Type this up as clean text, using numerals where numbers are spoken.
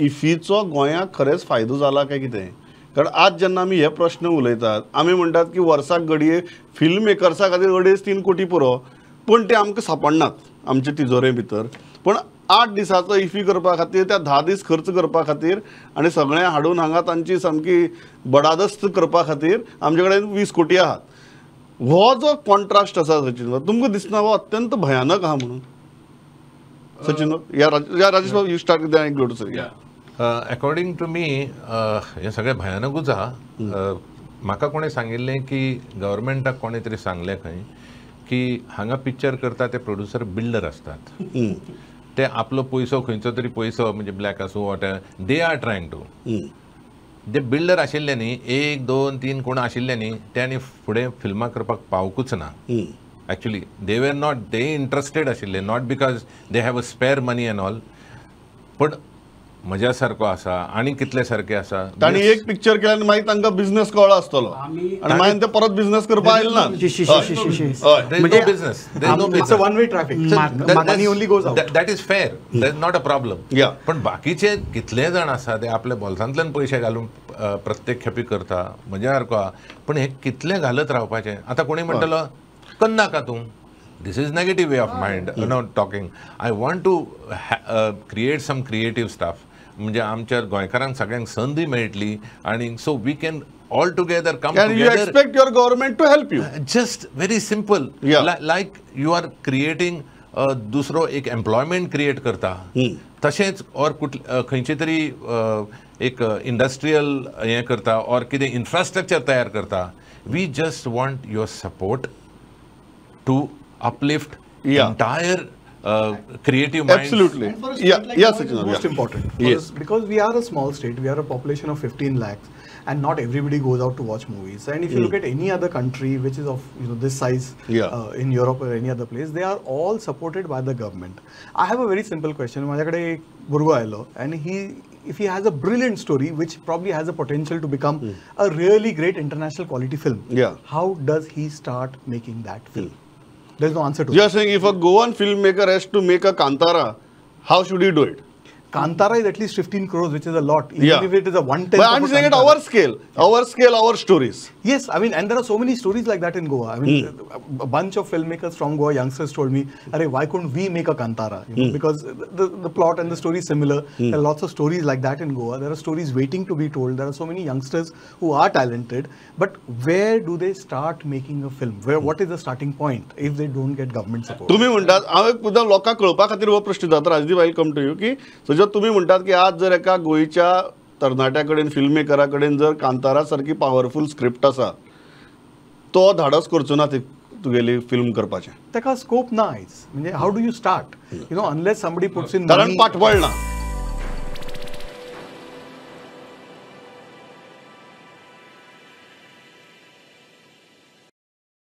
इफीचो गोंयाक खरेंच फायदो जाला काय कितें? कारण आज जेन्ना आमी हे प्रश्न उलयतात आमी म्हणटात की वर्साक घडये फिल्म मेकर्सा खातीर 2.5-3 कोटी पुरो, पण ते आमकां सापडनात आमचे तिजोरे भितर. पण 8 दिसाचो इफी करपा खातीर त्या 10 दीस खर्च करपा खातीर आनी सगळें हाडून हांगा तांची सामकी बडादस्त करपा खातीर आमचे कडेन 20 कोटी आहात. हो जो कॉन्ट्रास्ट आसा सचिन, तुमकां दिसना हो अत्यंत भयानक आहा म्हणून? सचिन या राजेश बाबू, you start with go to sir. According to me हें सगळें भयानकूच आहा. म्हाका कोणें सांगिल्लें की गव्हर्मेंटाक कोणें तरी सांगलें खंय की हांगा पिक्चर करता ते प्रोड्युसर बिल्डर आसतात, ते आपलो पयसो खंयचो तरी पयसो म्हणजे ब्लॅक आसूं what they are trying to, J builder आशिल्ले न्ही 1 2 3 कोण आशिल्ले न्ही ते आनी फुडें फिल्मां करपाक पावकूच ना. Actually they were not they interested आशिल्ले, not because they have a spare money and all, पण म्हज्या सारको आसा आनी कितले सारके आसा तांणी एक पिक्चर केलें आनी मागीर तांकां बिझनस कळ्ळो आसतलो आनी मागीर ते परत बिझनस करपाक आयले ना. Business one way traffic, money only goes out. That is fair, that is not a problem. पण बाकीचे कितले जाण आसा ते आपल्या बोल्सांतल्यान पयशे घालून प्रत्येक खेपी करता म्हज्या सारको आहा, पण हे कितले घालत रावपाचें. आतां कोणी म्हणटलो करनाका तूं, this is negative way of mind not talking. I want to create some creative stuff, म्हणजे आमच्या गोंयकारांक सगळ्यांक संदी मेळटली आनी so we can all together come together. You expect your government to help you. Just very simple, like you are creating दुसरो एक employment create करता, तशेंच ऑर खंयचे तरी एक इंडस्ट्रियल हें करता ऑर कितें इन्फ्रास्ट्रक्चर तयार करता. We just want your support to uplift entire creative minds. Absolutely. And for a state yeah, like yes, Goa, Sachin, most important. Yes. Because we are a small state, we are a population of 15 lakhs, and not everybody goes out to watch movies. And if you look at any other country which is of this size, in Europe or any other place, they are all supported by the government. I have a very simple question. माझ्याकडे एक भुरगो आयलो and he, if he has a brilliant story which probably has a potential to become a really great international quality film, how does he start making that film? There is no answer to You are saying if a Goan filmmaker has to make a Kantara, how should he do it? Kantara is at least 15 crores, which is a lot. Even if it is a 1/10. But I'm saying at our scale, our stories. Yes, I mean, and there are so many stories like that in Goa. I mean, a bunch of filmmakers from Goa, youngsters told me, "Arey, why couldn't we make a Kantara?" You know, because the plot and the story is similar. There are lots of stories like that in Goa. There are stories waiting to be told. There are so many youngsters who are talented, but where do they start making a film? Where, what is the starting point if they don't get government support? तुम्ही म्हणतात, हांव एक मुद्दाम लोकांक कळपा खातीर हो प्रश्न जाता. Rajdeep, I will come to you की सो तुम्ही म्हणतात की आज जर एका गोंयच्या तरणाट्या कडेन, फिल्म मेकरा कडेन जर कांतारा सारकी पावरफूल स्क्रिप्ट आसा, तो धाडस करचो ना ती तुगेली फिल्म करपाचें, ताका स्कोप ना आयज. म्हणजे how do you start, you know, unless somebody puts in, कारण पाठबळ ना.